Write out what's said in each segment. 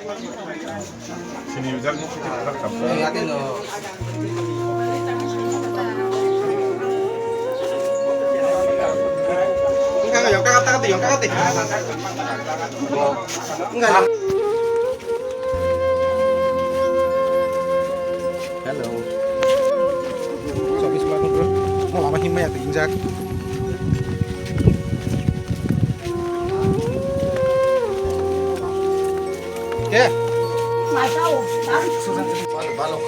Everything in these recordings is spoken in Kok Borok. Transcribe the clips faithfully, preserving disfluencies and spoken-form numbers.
Sini ujar mo kita tak tak. Hello. Chobis ma khundu. Mo lama himma ya injak. Ke? Balo, balo.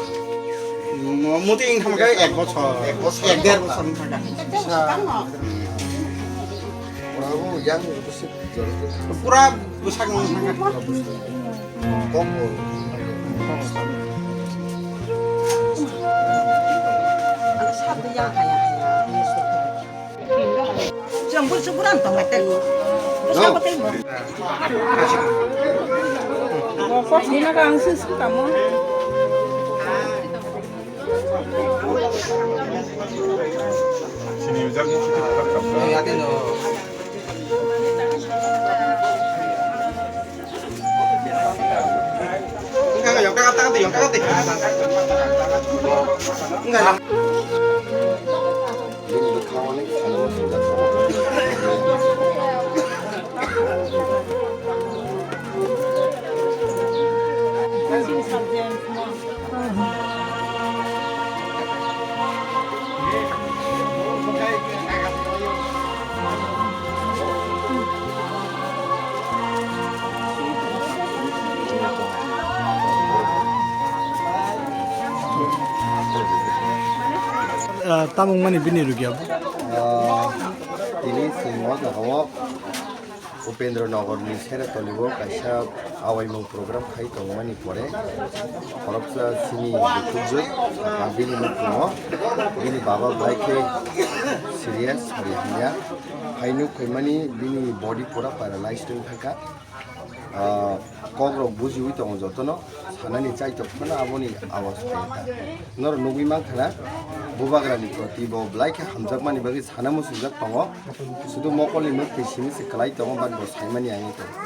Mo-, muti wng thangkha ek bochor. Ek bochor. Ek der bochor wng thangkha. Pura bo yang. Pura bwsak wng thangkha. Kok bo. Ang sab de yang haya haya. Jambul suburan tong ate. Bwsak bo tei mo. Kok ni na kang sis kamo. Sini ujar mo kita tak tak. Ah, tamung mani bini rugya. Ah, tini chwng o jaga o Upendra Nagar ni Seratoli o kaisa awaimung program khai tongmani pore khoroksa chini bukhukjwk sakha bini nukhungo bini baba belai khe serious sari hamya hai nuk phaimani bini body pura paralyzed wng thangkha. Ah, kok rok bujiwi tongo jotono, sanani chaitok phano aboni awas phai kha. Norok nugwi mankha na, bubagrani proti bo belai khe hamjakmani bagwi sana muchungjak tongo. Sudu mokolni nuk twi simi se kwlai tongo, but bo saimani ang tongo.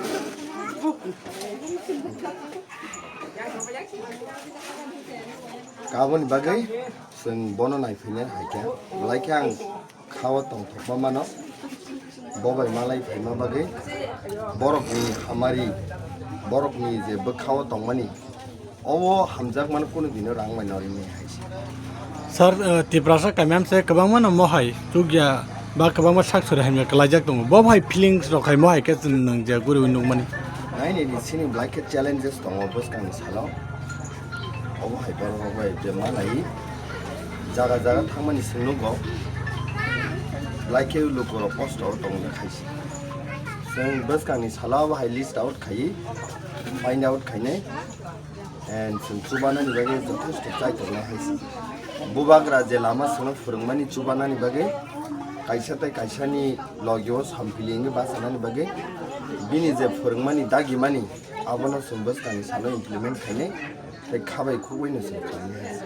Aboni bagwi chwng bono naiphaina hai khe, belai khe ang kha-o tongthokma mano, bo bai malai phaima bagwi borokni hamari, borokni je bwkha-o tongmani, obo hamjakmano kunu dino rang bai norinai hai se. Sir, eh, Tiprasa kami amse kwbangma no mohai chukya ba kwbangma sak sori hamya kwlaijak tongo. Bo hai feelings rok hai mohai khe chwng nang je guriwi nukmani. Naini ni sini belai khe challenges tongo bwskangni salo. Obo hai borok rok bai je malai jaga jaga thangmani swng nugo. Belai khe lukurok kosto o tongwi khai se. Chwng bwskangni salo obo hai list out khai, find out khainai. And chwng chubanani bagwi jothesto chai tongnai hai se. Bubagra je lama chwngno phwrwngmani chubanani bagwi kaisa tei kaisani logio sampili wngwi bachanani bagwi bini je phwrwngmani dagimani abono chwng bwskangni salo implement khainai tei khabai khukbaino chwng khlainai hai se.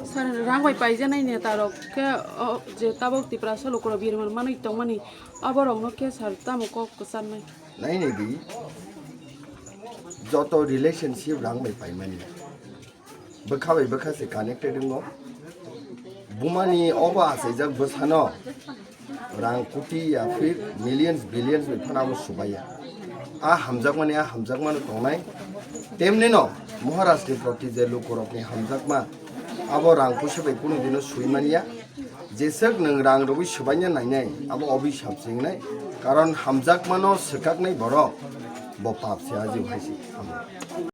Sir, rang bai paijaknai neta rok khe o je tabuk Tiprasa lukurok birman manwi tongmani aborokno khe sir tamo kok kwcharnai? Nainai di, joto relationship rang bai paimani. Bwkha bai bwkha se connected wngo. Bumani obo achaijak bwsano rang koti ya phir millions, billions bai phano abo subaiya. A hamjakmani, a hamjakmano tongnai. Temni no Maharaj ni proti je lukurokni hamjakma, abo rang puisa bai kunu dino sui manya. Jeswk nwng rang rwui swbaina nainai, abo obisap se wngnai. Karon hamjakmano swkaknai borok, bo pap se ajio hai se.